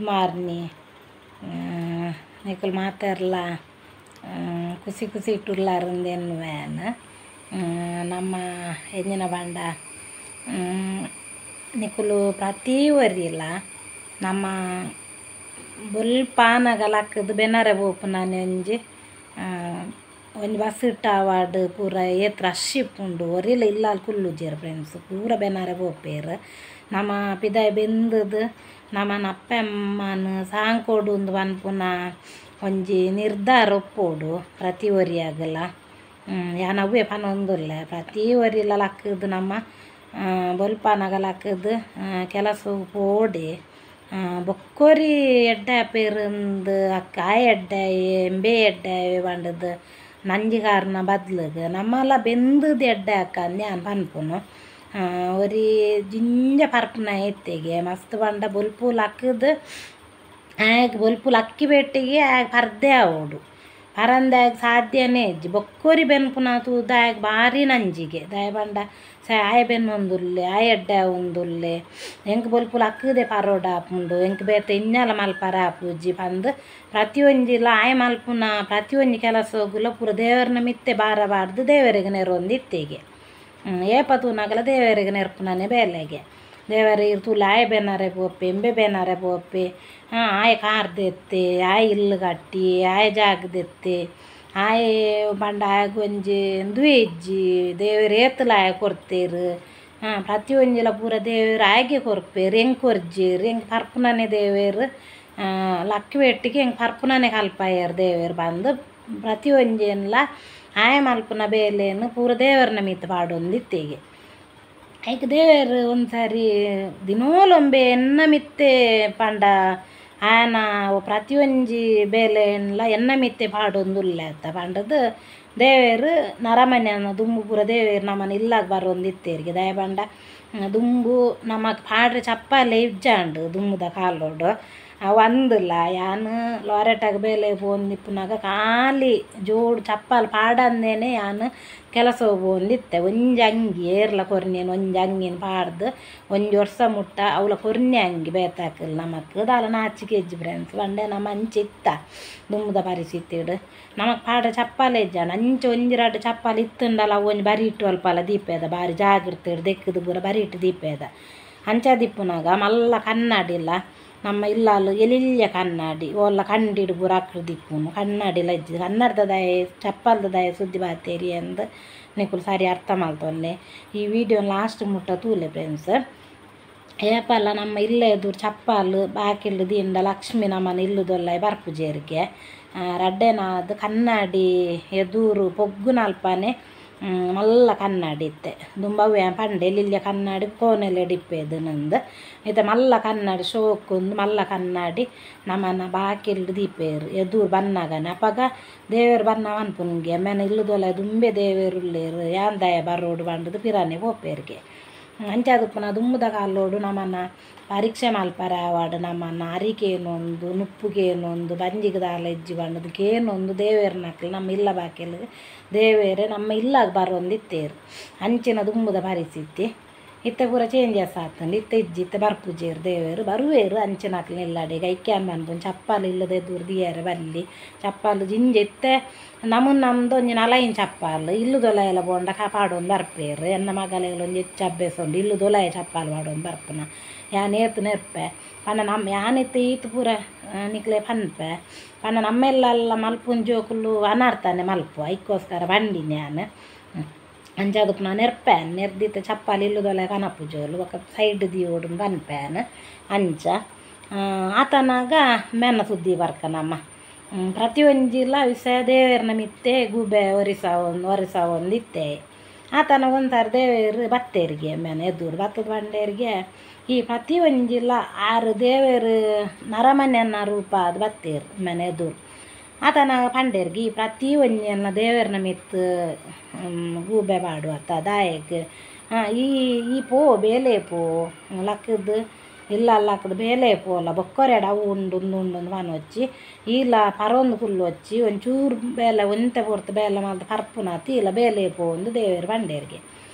ಮಾರ್ನಿ ನಿಕುಲು ಮಾತೆರ್ಲ ಖುಷಿ ಖುಷಿ ಇಟ್ಟುಲ್ಲಾರಂದೇನು ನಮ್ಮ ಎಂಜಿನ ಬಂಡ ನಿಕುಲು ಪ್ರತಿ ಒರಿಲ ನಮ್ಮ ಬೊಲ್ಪಾನಗ ಲಕ್ಕದು ಬೆನರೆ ಪೋಪುನಾನೆ ಒಂಜಿ ಒಂಜಿ ಬಸ್ ಇಟ್ಟಾವಾಡ್ ಪೂರ ಏತ್ ರಶ್ ಇಪ್ಪುಂಡು ಒರಿಲ ಇಲ್ಲಾಲ್ ಕುಲ್ಲುಜೆರ್ ಫ್ರೆಂಡ್ಸ್ ಪೂರ ಬೆನರೆ ಪೋಪೆರ್ ನಮ ಪಿದಾಯಿ ಬೆಂದದು ನಮನ ಅಪ್ಪೆ ಅಮ್ಮನ ಸಾಂಕೋಡು ಉಂದು ಪನ್ಪುನ ಒಂಜಿ ನಿರ್ಧಾರ ಒಪ್ಪೋಡು ಪ್ರತಿ ಒರಿಯಾಗಲ ಯಾನ್ ಅವ್ವೇ ಪನೊಂದುಲ್ಲೆ ಪ್ರತಿ ಒರಿಲ ಲಕ್ಕದು ನಮ್ಮ ಬೊಲ್ಪಾನಗ ಲಕ್ಕದು ಕೆಲಸ ಪೋಡೆ ಬೊಕ್ಕೊರಿ ಎಡ್ಡೆ ಪೇರುಂದು ಅಕ್ಕ ಎಡ್ಡೆ ಎಂಬೆ ಎಡ್ಡೆ ಪಂಡದು ನಂಜಿಗಾರನ ಬದ್ಲಿಗೆ ನಮ್ಮಲ ಬೆಂದದು ಎಡ್ಡೆ ಅಕ್ಕ ಅಂದ್ ಯಾನ್ ಪನ್ಪುನು ಒರಿ ಜಿಂಜ ಪರ್ಪುನ ಇತ್ತೆಗೆ ಮಸ್ತ್ ಪಂಡ ಬೊಲ್ಪು ಲಕ್ಕದು ಆಯಗ್ ಬೊಲ್ಪು ಲಕ್ಕಿ ಬೆಟ್ಟಿಗೆ ಆಯಗ್ ಪರ್ದೆ ಆವೊಡು ಪರಂದೆ ಆಯಗ್ ಸಾಧ್ಯನೇ ಇಜ್ಜಿ ಬೊಕ್ಕೊರಿ ಬೆನ್ಪುನ ತೂದು ಆಯಗ್ ಬಾರಿ ನಂಜಿಗೆ ದಾಯೆ ಪಂಡ ಸ ಆಯೆ ಬೆನ್ನೊಂದುಲ್ಲೆ ಆಯೆ ಎಡ್ಡೆ ಆವೊಂದುಲ್ಲೆ ಎಂಕ್ ಬೊಲ್ಪು ಲಕ್ಕುದೆ ಪರೋಡ ಆಪುಂಡು ಎಂಕ್ ಬೇತೆ ಇഞ്ഞಾಲ ಮಲ್ಪರ ಆಪುಜಿ ಪಂದ್ ಪ್ರತಿಯೊಂಜಿಲ ಆಯೆ ಮಲ್ಪುನ ಪ್ರತಿಯೊಂಜಿ ಕೆಲಸೊಗುಲ ಪೂರ ದೇವರ್ನ ಮಿತ್ತೆ ಬಾರ ಪಾಡ್ದು ದೇವರಿಗೆ ನೆರೊಂದಿತ್ತೆಗೆ ಏಪ ತೂನಗಲ ದೇವರಿಗೆ ನೆರ್ಪುನನೆ ಬೇಲೆಗೆ ದೇವರ ಇರ್ ತೂಲೆ ಆಯೆ ಬೆನರೆ ಪೋಪೆ ಎಂಬೆ ಬೆನರೆ ಪೋಪೆ ಆಯೆ ಕಾರ್ ದೆತ್ತೆ ಆಯೆ ಇಲ್ಲು ಕಟ್ಟಿ ಆಯೆ ಜಾಗ ದೆತ್ತೆ ಆಯೆ ಪಂಡ ಆಯಗ್ ಒಂಜಿ ಉಂದುವೇ ಇಜ್ಜಿ ದೇವೆರ್ ಏತ್ಲ ಆಯೆ ಕೊರ್ತೆರ್ ಪ್ರತಿಯೊಂಜಿಲ ಪೂರ ದೇವೆರ್ ಆಯಗೆ ಕೊರ್ಪೆರ್ ಎಂಕ್ ಕೊರ್ಜೆರ್ ಎಂಕ್ ಪರ್ಪುನನೆ ದೇವೆರ್ ಲಕ್ಕಿ ಬೆಟ್ಟಿಗೆ ಎಂಕ್ ಪರ್ಪುನನೆ ಕಲ್ಪಾಯೆರ್ ದೇವೆರ್ ಪಂದ್ ಪ್ರತಿಯೊಂಜೆನ್ಲ ಆಯೆ ಮಲ್ಪುನ ಬೇಲೆನ್ ಪೂರ ದೇವರ್ನ ಮಿತ್ತ್ ಪಾಡೊಂದಿತ್ತೆಗೆ ಐಕ್ ದೇವೆರ್ ಒಂದ್ಸಾರಿ ದಿನೋಲೊಂಬೆ ಎನ್ನ ಮಿತ್ತೆ ಪಂಡ ಆಯನ ಪ್ರತಿಯೊಂಜಿ ಬೇಲೆನ್ಲ ಎನ್ನ ಮಿತ್ತೆ ಪಾಡೊಂದುಲ್ಲೆ ಅತ್ತ ಪಂಡದು ದೇವೆರ್ ನರಮನ್ಯನ ದುಂಬು ಪೂರ ದೇವೆರ್ ನಮನ ಇಲ್ಲಾಗ್ ಬರೊಂದಿತ್ತೆರ್ಗೆ ದಾಯೆ ಪಂಡ ದುಂಬು ನಮಕ್ ಪಾಡ್ರೆ ಚಪ್ಪಾಲೆ ಇಜ್ಜಾಂಡ್ ದುಂಬುದ ಕಾಲೊಡು ಅವು ಅಂದುಲ ಯಾನ್ ಲಾರೆಟಾಗ್ ಬೇಲೆ ಪೋವೊಂದಿಪ್ಪುನಗ ಖಾಲಿ ಜೋಡು ಚಪ್ಪಾಲ್ ಪಾಡಂದೇನೆ ಯಾನ್ ಕೆಲಸ ಪೋವೊಂದಿತ್ತೆ ಒಂಜಿ ಅಂಗಿ ಏರ್ಲ ಕೊರ್ನೇನ್ ಒಂಜಿ ಅಂಗಿನ್ ಪಾಡ್ದು ಒಂಜಿ ವರ್ಷ ಮುಟ್ಟ ಅವ್ಲ ಕೊರ್ನೆ ಅಂಗಿ ಬೇತಾಕಲ್ ನಮಕ್ ದಾಲ ನಾಚಿಕೆ ಇಜ್ಜಿ ಫ್ರೆಂಡ್ಸ್ ಪಂಡೆ ನಮ ಅಂಚ ಇತ್ತ ದುಂಬುದ ಪರಿಸ್ಥಿತಿಡ್ ನಮಕ್ ಪಾಡ್ರೆ ಚಪ್ಪಾಲೆ ಇಜ್ಜಾಂಡ್ ಅಂಚ ಒಂಜಿ ರಡ್ಡ್ ಚಪ್ಪಾಲ್ ಇತ್ತುಂಡಲ ಅವು ಒಂಜಿ ಬರಿ ಇಟ್ಟು ಅಲ್ಪಲ ದೀಪೆದ ಬಾರಿ ಜಾಗ್ರತೆಡ್ ದೆಕ್ಕುದು ಪೂರ ಬರಿ ಇಟ್ಟು ದೀಪೆದ ಅಂಚಾದಿಪ್ಪುನಗ ಮಲ್ಲ ಕನ್ನಡಿಲ ನಮ್ಮ ಇಲ್ಲಾಲ್ ಎಲಿಲ್ಯ ಕನ್ನಡಿ ಓಲ್ಲ ಕಂಡಿಡ್ ಪೂರ ಅಕ್ಲ್ ಕನ್ನಡಿಲ ಇಜ್ಜಿ ಕನ್ನಡದ ದಾಯೆ ಚಪ್ಪಲ್ದ ದಾಯೆ ಸುದ್ದಿ ಬಾತೇರಿ ಅಂದ್ ನಿಕುಲು ಸರಿ ಅರ್ಥ ಮಲ್ತೊನ್ಲೆ ಈ ವಿಡಿಯೋ ಲಾಸ್ಟ್ ಮುಟ್ಟ ತೂಲೆ ಫ್ರೆಂಡ್ಸ್ ಏಪಲ ನಮ್ಮ ಇಲ್ಲೇ ಎದುರು ಚಪ್ಪಾಲ್ ಬಾಕಿಲ್ ದೀಂಡ ಲಕ್ಷ್ಮಿ ನಮನ ಇಲ್ಲುದೊಲ್ಲ ಬರ್ಪುಜೆರ್ಗೆ ರಡ್ಡೆನಾದ್ ಕನ್ನಡಿ ಎದುರು ಪೊಗ್ಗುನಲ್ಪನೆ ಮಲ್ಲ ಕನ್ನಡಿ ಇತ್ತೆ ದುಂಬು ಅವ್ವೆ ಪಂಡೆ ಎಲ್ಲಿಲ್ಯ ಕನ್ನಡಿ ಕೋನೆಲೆಡ್ ಇಪ್ಪೆದ್ ನಂದು ಇತ್ತೆ ಮಲ್ಲ ಕನ್ನಡಿ ಶೋಕುಂದು ಮಲ್ಲ ಕನ್ನಡಿ ನಮನ ಬಾಕಿಲ್ ದೀಪೆರ್ ಎದುರು ಬನ್ನಗನೆ ಅಪಗ ದೇವೆರ್ ಬನ್ನ ಪನ್ಪುನ್ಗೆ ಮೆನ ಇಲ್ಲುದೊಲ ದುಂಬೆ ದೇವೆರ್ ಉಲ್ಲೆರ್ ಯಾನ್ ದಾಯೆ ಬರೋಡು ಪಂಡುದು ಪಿರಾನೆ ಪೋಪೆರ್ಗೆ ಅಂಚಾದುಪ್ಪುನ ದುಂಬುದ ಕಾಲೊಡು ನಮನ ಪರೀಕ್ಷೆ ಮಲ್ಪರೆ ಆವಡ್ ನಮನ ಅರಿಕೇನೊಂದು ನುಪ್ಪುಗೇನೊಂದು ಬಂಜಿಗ್ ದಾಲ ಇಜ್ಜಿ ಪಂಡುದು ಕೇನೊಂದು ದೇವೆರ್ನಕ್ಲ್ ನಮ್ಮ ಇಲ್ಲ ಬಾಕಿಲ್ ದೇವೆರೆ ನಮ್ಮ ಇಲ್ಲಾಗ್ ಬರೊಂದಿತ್ತೆರ್ ಅಂಚಿನ ದುಂಬುದ ಪರಿಸ್ಥಿತಿ ಇತ್ತೆ ಪೂರ ಚೇಂಜಸ್ ಆತುಂಡು ಇತ್ತೆ ಇಜ್ಜಿ ಇತ್ತೆ ಬರ್ಪುಜೆರ್ ದೇವೆರ್ ಬರುವೆರ್ ಅಂಚಿನಕ್ಲ್ನ ಇಲ್ಲಡೆಗ್ ಐಕ್ ಯಾನ್ ಪನ್ಪುನು ಚಪ್ಪಾಲ್ ಇಲ್ಲದ ಎದುರು ದೀಯೆರೆ ಬಲ್ಲಿ ಚಪ್ಪಾಲ್ ಜಿಂಜ ಇತ್ತೆ ನಮುನ್ ನಮ್ದು ಒಂಜಿ ನಲೈನ್ ಚಪ್ಪಾಲ್ ಇಲ್ಲುದೊಲಯಲ ಪೋಂಡ ಪಾಡೊಂದು ಬರ್ಪೆರ್ ಎನ್ನ ಮಗಲೆಗ್ಲ ಒಂಜಿ ಎಚ್ಚ ಅಭ್ಯಾಸ ಉಂಡು ಇಲ್ಲುದೊಲಯ ಚಪ್ಪಾಲ್ ಪಾಡೊಂದು ಬರ್ಪುನ ಯಾನ್ ಏತ್ ನೆರ್ಪೆ ಪಂಡ ನಮ್ಮ ಯಾನ್ ಇತ್ತೆ ಈತ್ ಪೂರ ನಿಕ್ಲೆ ಪನ್ಪೆ ಪಂಡ ನಮ್ಮ ಇಲ್ಲಲ್ಲ ಮಲ್ಪುನ ಜೋಕುಲು ಅನರ್ಥನೆ ಮಲ್ಪು ಐಕ್ಕೋಸ್ಕರ ಪಂಡಿನಿ ಯಾನ್ ಅಂಚಾದುಪ್ಪುನ ನೆರ್ಪೆ ನೆರ್ದಿತ್ತೆ ಚಪ್ಪಾಲ್ ಇಲ್ಲುದೊಲ ಕನಪುಜೋಲು ಬೊಕ ಸೈಡ್ ದೀವೊಡು ಪನ್ಪೆ ಯಾನ್ ಅಂಚ ಆತನಾಗ ಮೆನ ಸುದ್ದಿ ಬರ್ಕ ನಮ್ಮ ಪ್ರತಿಯೊಂಜಿಲ ವಿಷಯ ದೇವೆರ್ನ ಮಿತ್ತೆ ಗೂಬೆ ಒರಿಸಾವೊಂದು ಒರಿಸಾವೊಂದಿತ್ತೆ ಆತನ ಒಂದ್ಸಾರಿ ದೇವೆರ್ ಬತ್ತೆರ್ಗೆ ಮೆನ ಎದುರು ಬತ್ತದ ಪಂಡೆರ್ಗೆ ಈ ಪ್ರತಿಯೊಂಜಿಲ ಆರು ದೇವೆರ್ ನರಮನ್ಯನ ರೂಪ ಆದ್ ಬತ್ತೆರ್ ಮೆನ ಎದುರು ಆತನ ಪಂಡೆರ್ಗೆ ಈ ಪ್ರತಿಯೊಂಜಿನ ದೇವೆರ್ನ ಮಿತ್ತ್ ಗೂಬೆ ಪಾಡುವತ್ತ ದಾಯೆಗ್ ಈ ಈ ಪೋ ಬೇಲೆ ಪೋ ಲಕ್ಕುದು ಇಲ್ಲ ಲಕ್ಕುದು ಬೇಲೆ ಪೋಲ ಬೊಕ್ಕೊರೆಡ ಅವು ಉಂಡು ಉಂದು ಉಂಡು ಪನೊಚ್ಚಿ ಈಲ ಪರೊಂದು ಕುಲ್ಲೊಚ್ಚಿ ಒಂಚೂರು ಬೇಲೆ ಒಂತೆ ಪೊರ್ತು ಬೇಲೆ ಮಲ್ತ್ ಪರ್ಪುನಾತ್ ಈಲ ಬೇಲೆ ಪೋಂದು ದೇವೆರ್ ಪಂಡೆರ್ಗೆ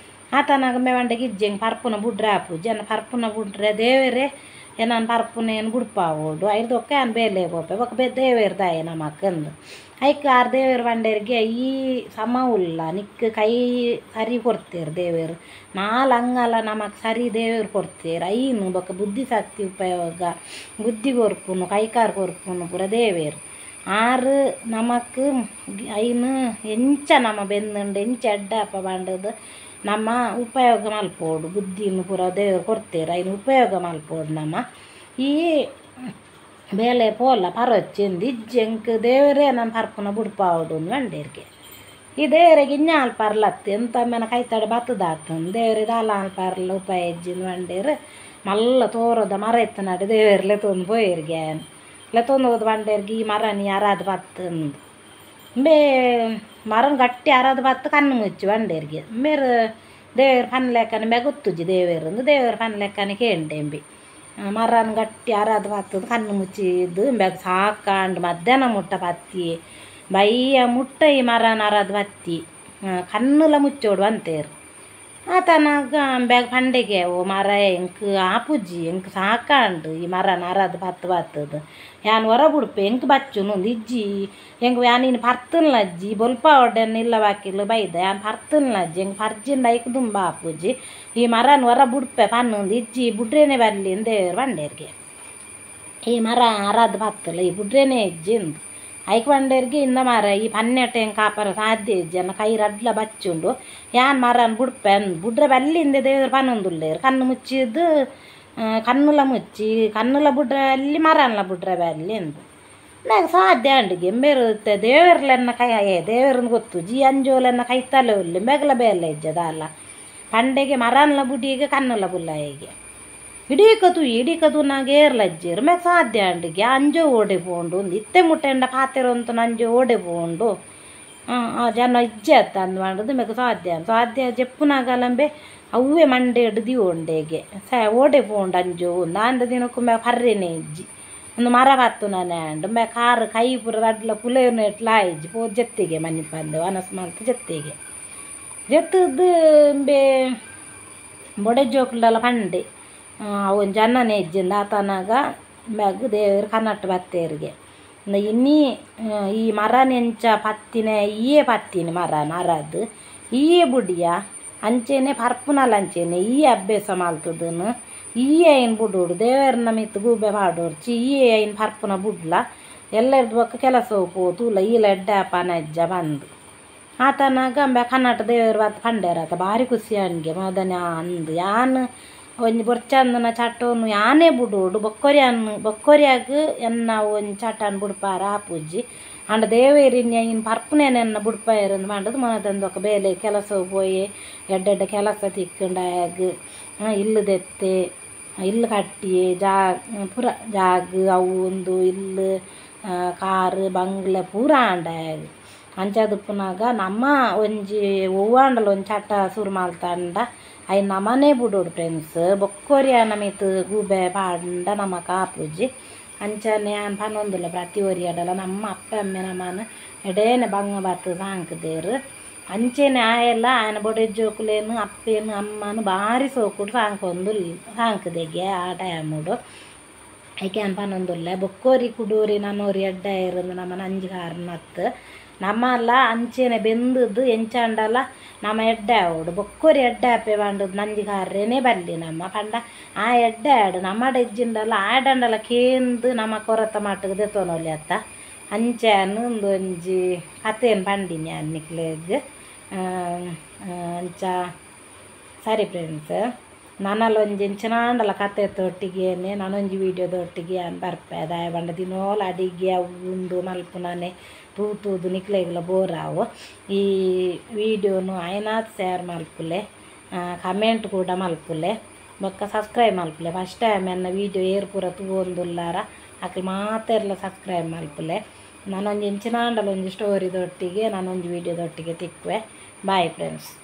ಆತನಾಗ ಮೆ ಪಂಡೆಗ್ ಇಜ್ಜಿ ಎಂಕ್ ಪರ್ಪುನ ಬುಡ್ರೆ ಆಪುಜಿ ಎನ್ನ ಪರ್ಪುನ ಬುಡ್ರೆ ದೇವೆರೆ ಎನ್ನನ್ ಪರ್ಪುನೇನು ಬುಡ್ಪಾವೋಡು ಐರ್ದೊಕ್ಕ ಯಾನ್ ಬೇಲೆ ಪೋಪೆ ಬೊಕ್ಕ ದೇವೇರ್ ದಾಯೆ ನಮಕ್ ಐಕ್ ಆರ್ ದೇವೇರ್ ಪಂಡೇರ್ಗೆ ಈ ಸಮ ಉಲ್ಲ ನಿಕ್ಕ್ ಕೈ ಸರಿ ಕೊಡ್ತೇರು ದೇವೇರು ನಾಲ್ ಅಂಗಲ ನಮಕ್ ಸರಿ ದೇವೇರ್ ಕೊಡ್ತೇರು ಐನು ಬೊಕ್ಕ ಬುದ್ಧಿಶಕ್ತಿ ಉಪಯೋಗ ಬುದ್ಧಿ ಕೊರ್ಪುನು ಕೈಕಾರ್ ಕೊರ್ಪುನು ಪೂರ ದೇವೇರು ಆರು ನಮಕ್ ಐನು ಎಂಚ ನಮ ಬೆಂದುಂಡು ಎಂಚ ಎಡ್ಡಾಪ ಪಂಡದು ನಮ್ಮ ಉಪಯೋಗ ಮಲ್ಪೋಡು ಬುದ್ಧಿನು ಪೂರ ದೇವರು ಕೊಡ್ತೇರು ಐನು ಉಪಯೋಗ ಮಲ್ಪೋಡು ನಮ್ಮ ಈ ಬೇಲೆ ಪೋಲ ಪರೊಚ್ಚಿಂದು ಇಜ್ಜಿ ಎಂಕ್ ದೇವರೇ ನಾನು ಪರ್ಪುನ ಬುಡ್ಪಾವೊಡು ಅಂದ್ ಪಂಡೇರ್ಗೆ ಈ ದೇವರಿಗೆ ಇഞ്ഞಾಲ್ ಪರ್ಲತ್ತು ಎಂತ ಮೆನ ಕೈತಡೆ ಬತ್ತದಾತಂದು ದೇವರೆ ದಾಲ ಪರ್ಲ ಉಪಾಯ ಇಜ್ಜಿಂದು ಪಂಡೇರು ಮಲ್ಲ ತೋರದ ಮರ ಇತ್ತನಾಡು ದೇವೇರು ಲೆತ್ತೊಂದು ಪೋಯೆರ್ಗೆ ಲೆತ್ತೊಂದು ಹೋದ ಪಂಡೇರ್ಗೆ ಈ ಮರನಿ ಅರಾದ ಬತ್ತಂದು ಬೇ ಮರನ್ ಗಟ್ಟಿ ಅರಾದ ಬತ್ತು ಕಣ್ಣು ಮುಚ್ಚಿ ಪಂಡೇರ್ಗೆ ಮೇರು ದೇವೇರು ಪನ್ಲೆಕ್ಕನೆ ಮೆ ಗೊತ್ತುಜ್ಜಿ ದೇವೇರು ದೇವೇರು ಪನ್ಲೆಕ್ಕನೆ ಕೇಂಡೆಂಬಿ ಮರನ್ ಗಟ್ಟಿ ಅರಾದ ಬತ್ತದ ಕಣ್ಣು ಮುಚ್ಚಿದ್ದು ಬ್ಯಾಗ್ ಸಾಕಾಂಡು ಮಧ್ಯಾಹ್ನ ಮುಟ್ಟ ಪತ್ತಿ ಬಯ್ಯ ಮುಟ್ಟ ಈ ಮರನ್ ಅರಾದ ಬತ್ತಿ ಕಣ್ಣುಲ ಮುಚ್ಚೋಡು ಅಂತೇರು ಆತನಾಗ ಬ್ಯಾಗ್ ಪಂಡೆಗೆ ಓ ಮರ ಎಂಕ್ ಆಪುಜಿ ಎಂಕ್ ಸಾಕಾಂಡು ಈ ಮರನ್ ಅರಾದ ಬತ್ತು ಬತ್ತದ ಯಾನ್ ಹೊರ ಬುಡ್ಪೆ ಎಂಕ್ ಬಚ್ಚುನು ಇಜ್ಜಿ ಎಂಕ್ ಯಾನ್ ಇನ್ನು ಪರ್ತನ್ಲಜ್ಜಿ ಬೊಲ್ಪ ಒಡ್ಡೆನ್ ಇಲ್ಲ ಬಾಕಿಲ್ ಬೈದ ಯಾನ್ ಪರ್ತನ್ಲಜ್ಜಿ ಎಂಕ್ ಪರ್ಜಿಂಡ ಐಕ್ ದುಂಬ ಆಪುಜಿ ಈ ಮರನ್ ಹೊರ ಬುಡ್ಪೆ ಪನ್ನೊಂದು ಇಜ್ಜಿ ಬುಡ್ರೇನೆ ಬರ್ಲಿ ದೇವರು ಪಂಡೇರ್ಗೆ ಈ ಮರ ಅರಾದ ಬತ್ತಲ್ಲ ಈ ಬುಡ್ರೇನೆ ಇಜ್ಜಿ ಇಂದು ಐಕ್ ಪಂಡೇರ್ಗೆ ಇಂದ ಮರ ಈ ಪನ್ನೆಟೆ ಎಂಕ್ ಕಾಪರ ಸಾಧ್ಯ ಇಜ್ಜಿ ಅನ್ನ ಕೈ ರಡ್ಲ ಬಚ್ಚುಂಡು ಯಾನ್ ಮರನ್ ಬುಡ್ಪೆ ಅಂದ್ ಬುಡ್ರೆ ಬಲ್ಲಿಂದೆ ದೇವರು ಪನ್ನೊಂದುಲ್ಲೇರು ಕಣ್ಣು ಮುಚ್ಚಿದ್ದು ಕಣ್ಣುಲ ಮುಚ್ಚಿ ಕಣ್ಣುಲ ಬುಡ್ರೆ ಅಲ್ಲಿ ಮರನ್ಲ ಬುಡ್ರೆ ಬಲ್ಲಿ ಅಂದು ನಂಗೆ ಸಾಧ್ಯ ಅಂಡಿಗೆ ಮೇರುತ್ತೆ ದೇವರ್ಲೆನ್ನ ಕೈ ದೇವರನ್ನ ಗೊತ್ತು ಜಿ ಅಂಜೋಲೆನ್ನ ಕೈತಲೆ ಉಲ್ಲೆ ಮೇಗಲ ಬೇಲೆ ಇಜ್ಜದ ಅಲ್ಲ ಪಂಡೆಗೆ ಮರನ್ಲ ಬುಡಿಗೆ ಕಣ್ಣುಲ ಬುಲ್ಲಾಯಿಗೆ ಇಡೀಕತು ಇಡೀಕತು ನಾಗ ಏರ್ಲಜ್ಜೇರು ಮ್ಯಾಗ ಸಾಧ್ಯ ಅಂಡಿಗೆ ಅಂಜೋ ಓಡೆ ಪೋಂಡು ಒಂದು ಇತ್ತೆ ಮುಟ್ಟೆಂಡ ಪಾತೆರಂತ ನಂಜೋ ಓಡೆ ಪೋಂಡು ಆ ಜನ ಇಜ್ಜೆ ಅತ್ತ ಅಂದ್ ಮಾಡೋದು ಮ್ಯಾಗ ಸಾಧ್ಯ ಸಾಧ್ಯ ಜೆಪ್ಪುನಾಗಲಂಬೆ ಅವೇ ಮಂಡೆ ಹಿಡ್ದು ಒಂಡೆಗೆ ಸ ಓಡೆ ಪೋಂಡು ಅಂಜೋ ಒಂದು ಅಂದ ದಿನಕ್ಕೂ ಮ್ಯಾಗ ಪರ್ರೆನೆ ಇಜ್ಜಿ ಒಂದು ಮರ ಬತ್ತು ನಾನೇ ಅಂಡು ಮ್ಯಾಗ ಕಾರು ಕೈ ಪೂರ ಅಡ್ಲ ಪುಲೇನು ಎಟ್ಲ ಆಯ್ಜಿ ಪೋ ಜತ್ತಿಗೆ ಮನಿಪಂದೆ ವನಸ್ ಮಲ್ತು ಜತ್ತಿಗೆ ಜತ್ತದ್ದು ಬೇ ಬೊಡೆ ಜೋಕುಲೆಲ್ಲ ಪಂಡೆ ಅವನ್ ಜನನೇ ಇಜ್ಜಿಂದ ಆತನಾಗ ಮ್ಯಾಗ ದೇವರು ಕನ್ನಟ್ಟ ಬತ್ತೇರಿಗೆ ಇನ್ನಿ ಈ ಮರನೆಂಚ ಪತ್ತಿನ ಈಯೇ ಪತ್ತಿನ ಮರ ಅರದು ಈಯೇ ಬುಡಿಯ ಅಂಚೆನೆ ಪರ್ಪುನಲ ಅಂಚೆನೆ ಈ ಅಭ್ಯಾಸ ಮಲ್ತದನು ಈಯೇ ಐನ್ ಬುಡೋಡು ದೇವರನ್ನ ಮಿತ್ತು ಗೂಬೆ ಪಾಡೋರ್ಚಿ ಈಯೇ ಐನ್ ಪರ್ಪುನ ಬುಡ್ಲ ಎಲ್ಲರದ್ದು ಬೊಕ್ಕ ಕೆಲಸ ಪೋ ತೂಲ ಈಲ ಎಡ್ಡಾಪ ನಜ್ಜ ಬಂದು ಆತನಾಗ ಅಂಬೆ ಕನ್ನಟ ದೇವರು ಬತ್ತು ಪಂಡೇರಾತ ಭಾರಿ ಖುಷಿ ಅನ್ಗೆ ಮದನ ಅಂದು ಯಾನ್ ಒಂಜಿ ಬೊರ್ಚಂದನ ಚಟೋನು ಯಾನೇ ಬುಡೋಡು ಬೊಕ್ಕೊರಿಯನ್ ಬೊಕ್ಕೊರಿಯಾಗ ಎನ್ನ ಒಂಜಿ ಚಟನ್ ಬುಡ್ಪಾರ ಆಪುಜ್ಜಿ ಅಂಡ ದೇವೇರಿನ ಇನ್ ಪರ್ಪುನೇನೆನ್ನ ಬುಡ್ಪಾಯರಂದು ಪಂಡದು ಮನದಂದು ಬೇಲೆ ಕೆಲಸ ಪೋಯಿ ಎಡ್ಡೆಡ್ಡೆ ಕೆಲಸ ತಿಕ್ಕಂಡಾಗ ಇಲ್ಲು ದೆತ್ತೆ ಇಲ್ಲು ಕಟ್ಟಿ ಜಾ ಪೂರ ಜಾಗ್ ಅವು ಒಂದು ಇಲ್ಲು ಕಾರು ಬಂಗ್ಲೆ ಪೂರ ಆಂಡಾಗ ಅಂಚಾದುಪ್ಪುನಾಗ ನಮ್ಮ ಒಂಜಿ ಒವ್ವಾಂಡಲ ಒಂಜಿ ಚಟ ಸುರು ಮಲ್ತಂಡ ಐನ್ ನಮನೇ ಬುಡೋಡು ಫ್ರೆಂಡ್ಸ್ ಬೊಕ್ಕೊರಿಯ ನಮಿತ್ ಗೂಬೆ ಪಾಂಡ ನಮ ಕಾಪುಜಿ ಅಂಚನೆ ಯಾನ್ ಪನೊಂದುಲ್ಲ ಪ್ರತಿ ಒರಿಯಡಲ ನಮ್ಮ ಅಪ್ಪೆ ಅಮ್ಮೆ ನಮನ್ ಎಡೇನೆ ಬಂಗ ಬತ್ತು ಸಾಂಕ್ದೇರು ಅಂಚೆನೆ ಆಯೆಲ್ಲ ಆಯನ ಬೊಡೆ ಜೋಕುಲೇನು ಅಪ್ಪೇನು ಅಮ್ಮನು ಭಾರಿ ಸೋಕುಡು ಸಾಂಕೊಂದು ಸಾಂಕದೆಗೆ ಆ ಟೈಮುಡು ಐಕೆ ಯಾನ್ ಪನೊಂದುಲ್ಲೆ ಬೊಕ್ಕೋರಿ ಕುಡೋರಿ ನನೋರಿ ಎಡ್ಡ ಇರಂದು ನಮನ ಅಂಜಿ ಕಾರಣ ನಮ್ಮಲ್ಲ ಅಂಚೆನೆ ಬೆಂದದ್ದು ಎಂಚಾಂಡಲ ನಮ್ಮ ಎಡ್ಡೆ ಆವೊಡು ಬೊಕ್ಕೊರಿ ಎಡ್ಡೆ ಆಪೆ ಪಂಡದು ನಂಜಿ ಕಾರ್ರೇನೆ ಬಲ್ಲಿ ನಮ್ಮ ಪಂಡ ಆ ಎಡ್ಡೆ ಆಡು ನಮ್ಮಡ ಇಜ್ಜಿಂಡಲ ಆಡಂಡಲ ಕೇಂದು ನಮ್ಮ ಕೊರತ ಮಟ್ಟಿಗೆ ದೆತ್ತೊನೊಲಿ ಅತ್ತ ಅಂಚೆ ಒಂಜಿ ಕತೆನ್ ಪಂಡಿನಿ ಯಾನ್ ನಿಕ್ಲೆಗ್ ಅಂಚ ಸರಿ ಫ್ರೆಂಡ್ಸ್ ನನಲ ಒಂಜಿ ಎಂಚಿನಾಂಡಲ ಕತೆತೊಟ್ಟಿಗೆನೆ ನನೊಂಜಿ ವೀಡಿಯೋದೊಟ್ಟಿಗೆ ಯಾನ್ ಬರ್ಪೆ ದಾಯೆ ಪಂಡ ದಿನೋಲ ಅಡಿಗೆ ಅವು ಉಂದು ಮಲ್ಪುನನೆ ತೂತೂದು ನಿಕ್ಲೆಗ್ಲ ಬೋರ್ ಆವು ಈ ವೀಡಿಯೋನು ಆಯ್ನಾತ್ ಶೇರ್ ಮಲ್ಪುಲೆ ಕಮೆಂಟ್ ಕೂಡ ಮಲ್ಪುಲೆ ಬೊಕ್ಕ ಸಬ್ಸ್ಕ್ರೈಬ್ ಮಲ್ಪುಲೆ ಫಸ್ಟ್ ಟೈಮ್ ಎನ್ನ ವೀಡಿಯೋ ಏರ್ ಪೂರ ತೂವೊಂದುಲ್ಲಾರ ಅಕ್ಲು ಮಾತೆರ್ಲ ಸಬ್ಸ್ಕ್ರೈಬ್ ಮಲ್ಪುಲೆ ನಾನೊಂಜಿ ಎಂಚಿನಾಂಡಲ ಒಂಜಿ ಸ್ಟೋರಿದೊಟ್ಟಿಗೆ ನಾನೊಂಜಿ ವೀಡಿಯೋದೊಟ್ಟಿಗೆ ತಿಕ್ಕುವೆ. Bye friends.